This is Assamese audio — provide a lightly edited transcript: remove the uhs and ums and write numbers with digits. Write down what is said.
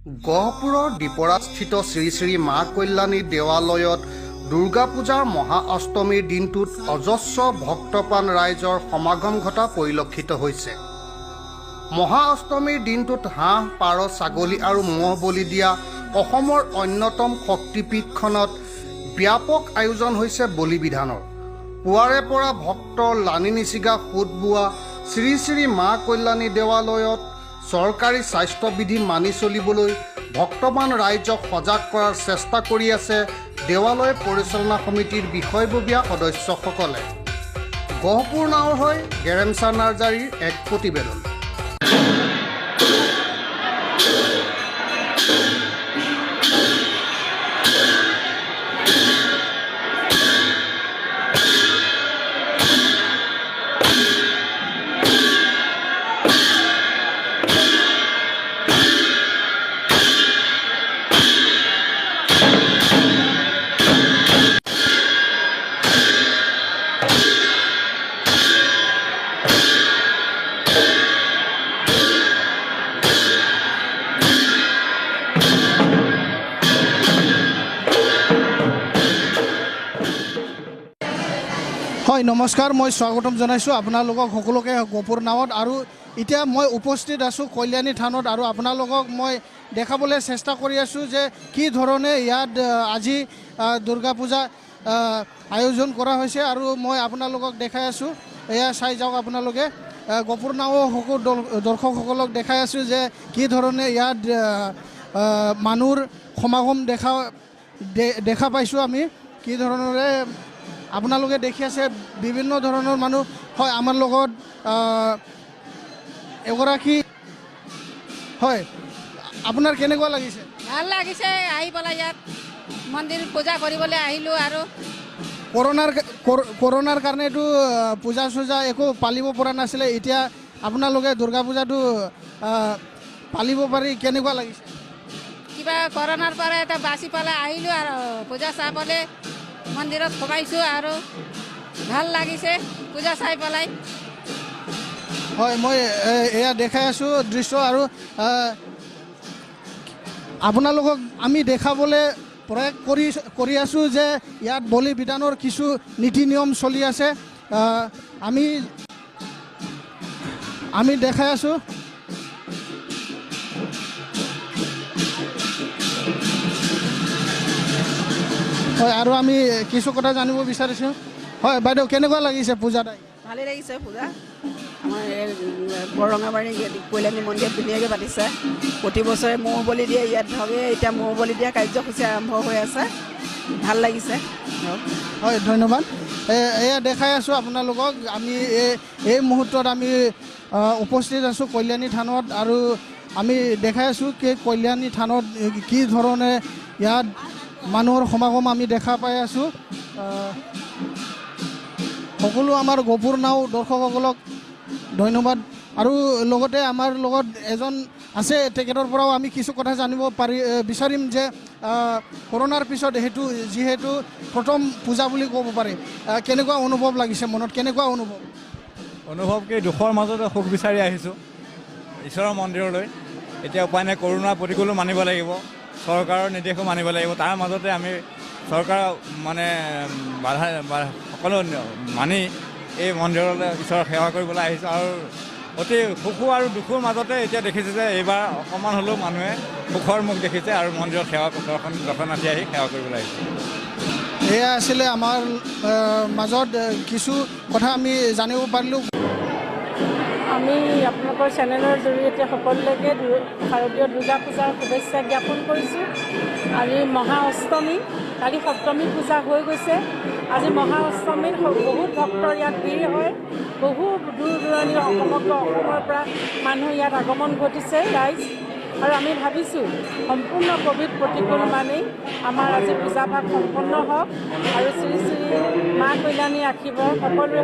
গহপুৰৰ ডিপৰাস্থিত শ্ৰী শ্ৰী মা কল্যাণী দেৱালয়ত দুৰ্গা পূজাৰ মহা অষ্টমীৰ দিনটোত অজস্ৰ ভক্তপ্ৰাণ ৰাইজৰ সমাগম ঘটা পৰিলক্ষিত হৈছে। মহা অষ্টমীৰ দিনটোত হাঁহ, পাৰ, ছাগলী আৰু ম'হ বলি দিয়া অসমৰ অন্যতম শক্তিপীঠখনত ব্যাপক আয়োজন হৈছে বলি বিধানৰ। পুৱাৰে পৰা ভক্তৰ লানি নিছিগা সোঁত বোৱা শ্ৰী শ্ৰী মা কল্যাণী দেৱালয়ত চৰকাৰী স্বাস্থ্যবিধি মানি চলিবলৈ ভক্তপ্ৰাণ ৰাইজক সজাগ কৰাৰ চেষ্টা কৰি আছে দেৱালয় পৰিচালনা সমিতিৰ বিষয়ববীয়া সদস্যসকলে। গহপুৰ নাৱৰ হৈ গেৰেমচা নাৰ্জাৰীৰ এক প্ৰতিবেদন। হয়, নমস্কাৰ। মই স্বাগতম জনাইছোঁ আপোনালোকক সকলোকে গহপুৰ নাৱত। আৰু এতিয়া মই উপস্থিত আছোঁ কল্যাণী থানত আৰু আপোনালোকক মই দেখাবলৈ চেষ্টা কৰি আছোঁ যে কি ধৰণে ইয়াত আজি দুৰ্গা পূজা আয়োজন কৰা হৈছে। আৰু মই আপোনালোকক দেখাই আছোঁ, এয়া চাই যাওক আপোনালোকে। গহপুৰ নাৱৰ সকলো দৰ্শকসকলক দেখাই আছোঁ যে কি ধৰণে ইয়াত মানুহৰ সমাগম দেখা পাইছোঁ আমি, কি ধৰণেৰে আপোনালোকে দেখি আছে বিভিন্ন ধৰণৰ মানুহ। হয়, আমাৰ লগত এগৰাকী। হয়, আপোনাৰ কেনেকুৱা লাগিছে? ভাল লাগিছে আহি পেলাই ইয়াত মন্দিৰ পূজা কৰিবলৈ আহিলোঁ। আৰু কৰোণাৰ কাৰণেতো পূজা চূজা একো পালিব পৰা নাছিলে, এতিয়া আপোনালোকে দুৰ্গা পূজাটো পালিব পাৰি কেনেকুৱা লাগিছে? কিবা কৰোণাৰ পৰা এটা বাচি পেলাই আহিলোঁ আৰু পূজা চাবলৈ মন্দিৰত সোমাইছোঁ আৰু ভাল লাগিছে পূজা চাই পেলাই। হয়, মই এয়া দেখাই আছোঁ দৃশ্য আৰু আপোনালোকক আমি দেখাবলৈ প্ৰয়াস কৰি আছোঁ যে ইয়াত বলি বিধানৰ কিছু নীতি নিয়ম চলি আছে। আমি দেখাই আছোঁ। হয়, আৰু আমি কিছু কথা জানিব বিচাৰিছোঁ। হয় বাইদেউ, কেনেকুৱা লাগিছে পূজাত? ভালেই লাগিছে পূজা। আমাৰ বৰঙাবাৰী কল্যাণী মন্দিৰত ধুনীয়াকৈ পাতিছে। প্ৰতি বছৰে ম'হ বলি দিয়ে ইয়াত, ধৰক এতিয়া ম'হ বলি দিয়া কাৰ্যসূচী আৰম্ভ হৈ আছে, ভাল লাগিছে। হয়, ধন্যবাদ। এয়া দেখাই আছোঁ আপোনালোকক আমি এই মুহূৰ্তত আমি উপস্থিত আছোঁ কল্যাণী থানত আৰু আমি দেখাই আছোঁ কি কল্যাণী থানত কি ধৰণে ইয়াত মানুহৰ সমাগম আমি দেখা পাই আছোঁ। সকলো আমাৰ গহপুৰ নাও দৰ্শকসকলক ধন্যবাদ। আৰু লগতে আমাৰ লগত এজন আছে, তেখেতৰ পৰাও আমি কিছু কথা জানিব বিচাৰিম যে কৰোণাৰ পিছত যিহেতু প্ৰথম পূজা বুলি ক'ব পাৰি, কেনেকুৱা অনুভৱ লাগিছে মনত, কেনেকুৱা অনুভৱ? অনুভৱ কি, দুখৰ মাজতে সুখ বিচাৰি আহিছোঁ ঈশ্বৰৰ মন্দিৰলৈ। এতিয়া উপায় নাই, কৰোণাৰ প্ৰতিকূলো মানিব লাগিব, চৰকাৰৰ নিৰ্দেশো মানিব লাগিব। তাৰ মাজতে আমি চৰকাৰৰ মানে বাধা সকলো মানি এই মন্দিৰলৈ ঈশ্বৰৰ সেৱা কৰিবলৈ আহিছোঁ। আৰু অতি সুখো আৰু দুখৰ মাজতে এতিয়া দেখিছোঁ যে এইবাৰ অকণমান হ'লেও মানুহে সুখৰ মুখ দেখিছে আৰু মন্দিৰত সেৱা দৰ্শনাৰ্থী আহি সেৱা কৰিবলৈ আহিছে। এয়া আছিলে আমাৰ মাজত কিছু কথা আমি জানিব পাৰিলোঁ। আমি আপোনালোকৰ চেনেলৰ জৰিয়তে সকলোলৈকে শাৰদীয় দুৰ্গা পূজাৰ শুভেচ্ছা জ্ঞাপন কৰিছোঁ। আজি মহা অষ্টমী, কালি সপ্তমী পূজা হৈ গৈছে। আজি মহা অষ্টমীত বহুত ভক্তৰ ইয়াত ভিৰ হয়, বহু দূৰ দূৰণি সমগ্ৰ অসমৰ পৰা মানুহ ইয়াত আগমন ঘটিছে ৰাইজ। আৰু আমি ভাবিছোঁ সম্পূৰ্ণ ক'ভিড প্ৰতিকূল মানি আমাৰ আজি পূজাভাগ সম্পন্ন হওক আৰু শ্ৰী শ্ৰী মা কল্যাণী আশীৰ্বাদ সকলোৰে